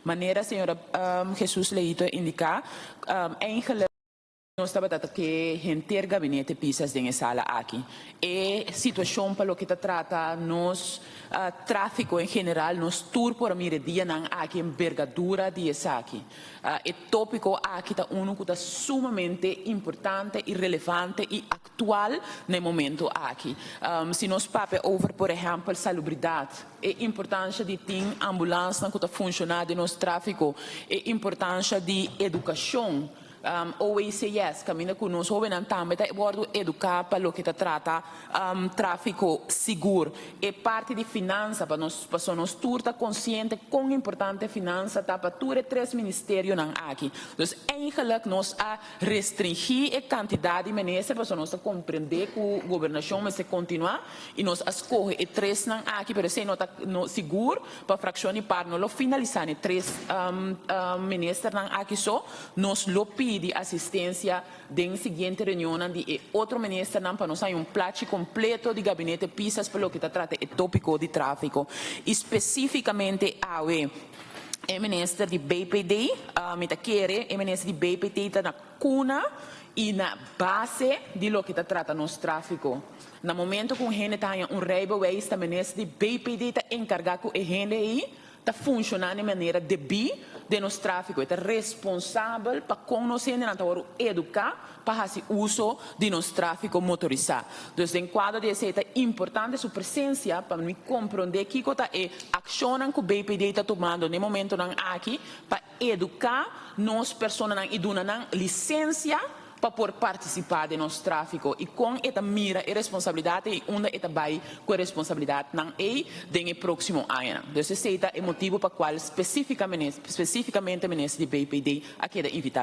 Manera señora Jesus Leito a indiká, eigenlijk nos tabata ke henter gabinete Pisas den e sala aki. E situashon pa loke ta trata nos tráfiko en general, nos tur por a mira e dianan aki enbergadura di esaki. E tópiko aki ta unu ku ta sumamente importante i relevante i aktual na e momento aki. Si nos papia over por ehèmpel salubridat, e importansha di tin ambulansnan ku ta funshoná den nos tráfiko, e importansha di edukashon, OECS, kaminda ku nos hóbennan tambe ta wòrdu eduká pa loke ta trata tráfiko sigur. E parti di finansa, pa nos, pasobra nos tur ta konsiente kon importante finansa ta pa tur e tres ministerionan aki. Dus eigenlijk nos a restringí e kantidat di minister pasobra nos ta komprendé ku gobernashon mester kontinuá i nos a skohe e tresnan aki, pero esei no ta sigur pa frakshon di par no lo finalisá n'e tres ministernan aki so. Nos lo pidi asistensia den siguiente reunionnan di e otro ministernan pa nos haña un plachi kompleto di gabinete Pisas pa loke ta trata e tópiko di tráfiko i spesífikamente awe e minister di BPD, mi ta kere e minister di BPT ta na kuna i na base di loke ta trata nos tráfiko. Na momento ku un hende ta haña un rijbewijs ta minister di BPD ta enkargá ku e hende ei ta funshoná na e manera debí den nos tráfiko. E ta responsabel pa kon nos hendenan ta wòrdu eduká pa hasi uso di nos tráfiko motorisá. Dus den kuadro di esei ta importante su presensia pa mi komprondé kiko ta e akshonnan ku BPD ta tumando na e momentonan aki pa eduká nos personanan i duna nan lisensia pa por partisipá den nos tráfiko i kon e ta mira e responsabilidat ei i unda e ta bai ku e responsabilidatnan ei den e próksimo añanan. Dus esei ta e motibu pa kual spesífikamente Minister di BPD a keda invitá.